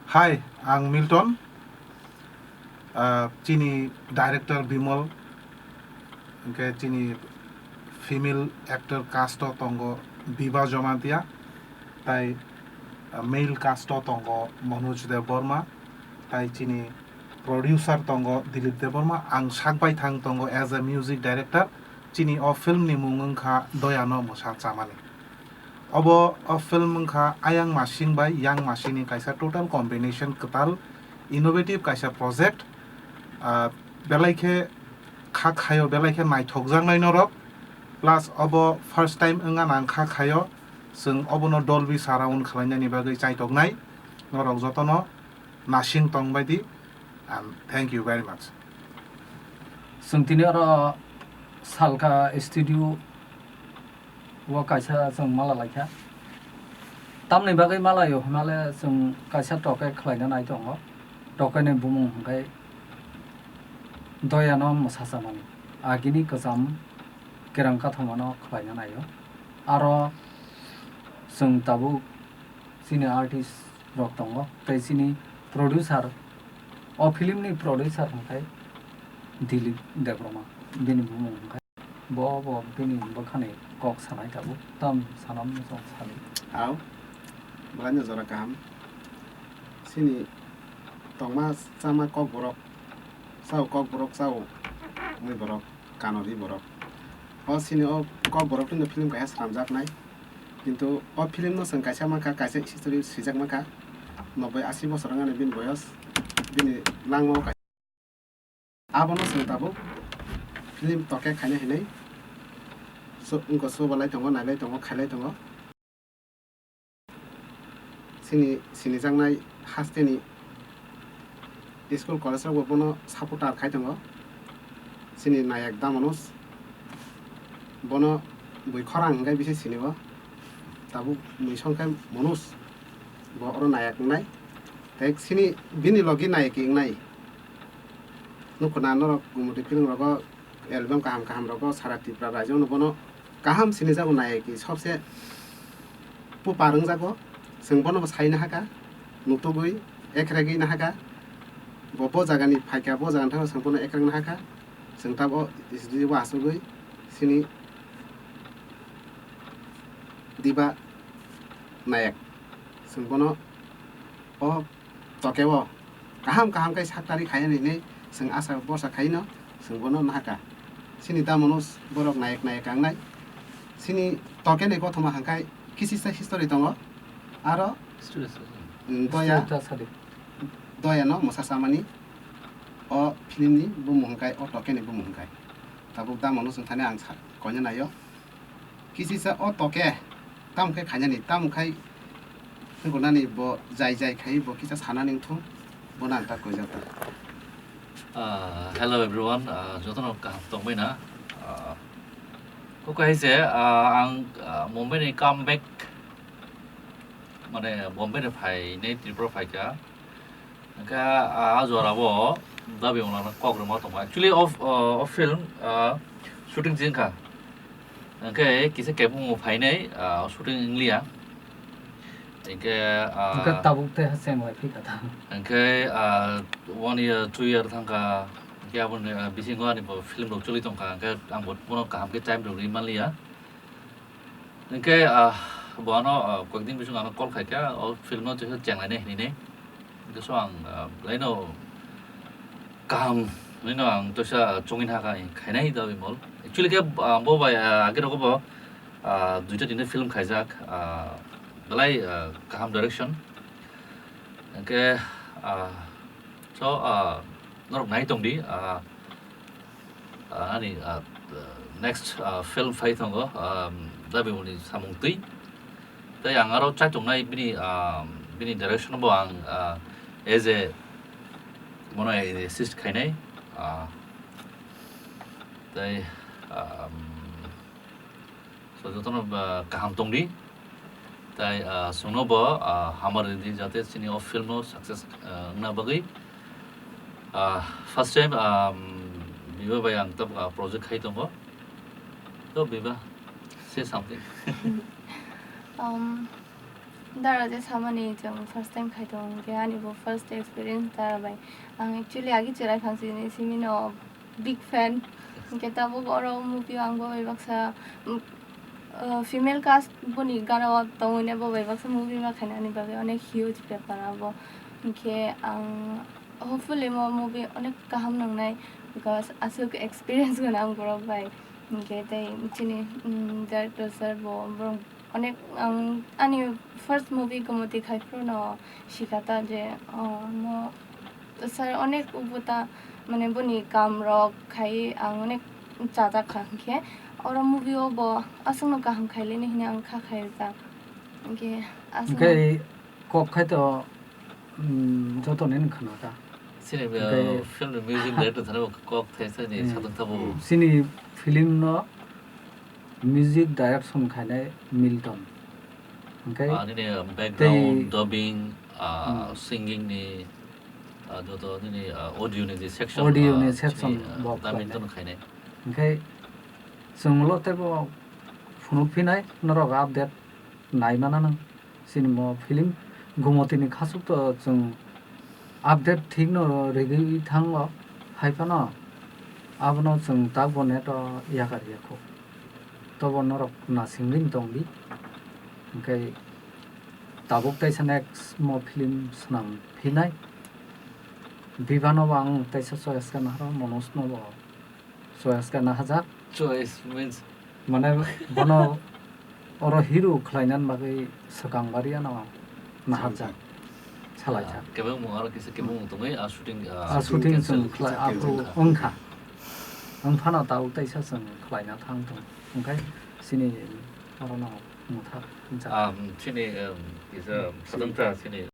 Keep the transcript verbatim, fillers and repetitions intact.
Hi, ang Milton. Ah, chini director Bimal, hwnkhe chini female actor cast o tongo Biba Jamatia, tai, ah, male cast o tongo Manoj Debbarma, tai chini producer tongo Dilip Debbarma. Ang sak bai thang tongo as a music director. Chini o film ni mung wngkha Doyano Mwsa Chamani. Obo o film wngkha Ayang Masing bai Yang Masing ni kaisa total combination kwtal innovative kaisa project. Ah, belai khe kha khayo, belai khe naithokjaknai norok. Plus obo first time wngna nang kha khayo. Chwng obono Dolby surround khwlainani bagwi chaitoknai. Norok jotono nasing tong bai di. And thank you very much. Chwng tini oro Salka studio o kaisa chwng mala laikha. Tamni bagwi malaio hwnale chwng kaisa toke khlaina nai tongo. Tokeni bumung hwnkhe Doyano Mwsa Chamani. Agini kwcham kerang kathomano khlaina naio. Aro chwng tabuk chini artist rok tongo, tei chini producer, o film ni producer hwnkhe Dilip Debbarma, bini bumung hwnkhe. Bo, bo bini bwkhani kok sanai tabuk, tam sanam chwng sali. Au, belai no jora kaham. Chini tongma chama Kokborok, chao Kokborok chao mui borok, kanori borok. O chini o Kokborok no film kaisa swnamjaknai. Kintu o film no chwng kaisa mankha, kaisa history swijak mankha. Noboi ashi bosor wngani bini boyos, bini langma o kaisa. Abono chwng tabuk film toke khaina hinwi so-, wngkha, sobalai tongo, nailai tongo, khailai tongo. Chini sinijaknai hasteni school college rok bo bono supporter khai tongo. Chini nayak da Manoj, bono bui khorang hwnkhe bisi sini o. Tabuk mui song khe Manoj bo oro nayak wngnai. Tei chini bini logi nayak wngnai. Nukho na norok Gumoti film rogo album kaham kaham rogo sara Tripura rajyo no bono kaham sinijago nayak ki sobse pupa rwngjago. Chwng bono bo sai nahaka, nutugwi ekregwi nahaka. Bo, bo jagani phaikha, bo jagani thangwi chwng bono ekreg nahaka. Chwng tabuk S D O achugwi chini Diba Nayak. Chwng bono o tokeo kaham kaham khe saktari khainani hinwi chwng asa bwsa khaino chwng bono nahaka. Chini da Manoj borok nayak nayak kangnai. Chini tokeni kothoma hangkai kisisa history tongo. Aro, History sa-, mm, Doya, history ta sadi. Doyano Mwsa Chamani o film ni bumung hangkai, o tokeni bumung hangkai. Tabuk da Manoj wngthani ang sa-, koina naio. Kisisa o toke, tamo khe khainani, tamo khai nuknani bo jai jai khai bo kisa sanani wngthung, bono ang ta koijak ta. Ah, hello everyone, ah, jotono kaham tongbai na? Ah, kok hai se, ah, ang, ah, Mumbai ni come back, mane Bombay ni phai nei Tripura phai kha. Hingke, ah, a jora o dabi wngna kok rwma tongo. Actually, of, ah, of film, ah, shooting jing kha. Hingke kisa kebung phainai, ah, shooting wnglia. Hingke, ah, Hingke tabuk tei ha cheng lai phi kha ta. Hingke, ah, one year, two year thang kha. Hingke aboni, ah, bisingo ani bo film rok choli tong kha. Hingke ang bo bono kaham khe time rok ri manliya. Hingke, ah, bo ano, ah, koi din bising ano call khai kha, o film no jesu cheng lai nai hinui nai. Hingke so ang, ah, belai no kaham hinui no ang toisa chongin ha kha, khainai da bimol. Actually khe, ah, bo bai, ah, age rogo bo, ah, duita tinta film khaijak, ah, belai, ah, kaham direction. Hingke, ah, so, ah, norok nai tong di, ah, ah, ani, ah, next, ah, film phai tongo, ah, dabi uni samung twi. Tei ang aro chai tongnai bini, ah, bini direction bo ang, ah, as a bono assist khainai, ah, tei, ah, so jotono, ah, kaham tong di. Tai, ah, chwngno bo, ah, hamari di jate chini o film no success, ah, wngna bagwi. Ah, first time, ah, Biba bai ang tabuk, ah, project khai tongo. To Biba, say something. Um, Dara je samani chwng first time khai tongo, hwnkhe ani bo first experience Dara bai. Ang actually agi chwrai phang sini simi no big fan. Hwnkhe tabuk oro movie o ang bo bai baksa, mm, uh, female cast boni gana o tongwi ne bo bai baksa movie ma khaina ani bagwi onek huge bepar abo. Hwnkhe ang hopefully mo movie onek kaham nangnai, because aswk experience gwnang borok bai. Hwnkhe tei chini, mm, director sir bo borok onek, ang ani first movie Gomoti khai phuru no sikha ta je, oh, mo sir onek ubuta mane boni kam rok khai ang onek chajak kha, hwnkhe oro movie o bo aswk no kaham khai le ni hwnwi ang kha khai rijak. Hwnkhe aswk no Hwnkhe kok khai to, mm, joto ni khna ta. Chini, Hwnkhe uh, film ni music director thani bo kok thaisa ni Hmm. Sadhon Tabo. Chini film no music direction khainai Milton. Hwnkhe Ah, nini, uh, background, tei dubbing, uh, Hmm. singing ni, uh, joto nini, uh, audio ni je section, Audio uh, ni section chini, uh, bo da khlainai. Milton khainai. Hwnkhe chwng ulo teibo phunuk phinai norok update nai mana nang. Chini mo film Gomoti ni khasuk to chwng update thik no rigwi thango, hai phano abono chwng tak bo net o yakar ya kho. Tobo norok nasingwi tong di. Hwnkhe tabuk teisa next mo film swnam phinai. Bibano bo ang teisa choice kha nahoro, Manoj no bo choice kha nahajak. Choice means? Mane bono oro hero khlainani bagwi swkang bariya no naharjak, salaijak. Ah, kebengmung aro kisa kebengmung tongwi, ah, shooting, ah, Ah, shooting cancel chwng khlai, kisa aphuru cancel kha. Wngkha. Wngphano tabuk teisa chwng khlaina thang tong. Hwnkhe chini orono mwthak wngkha. Ah, chini, um, kisa Hmm. Sadhon ta chini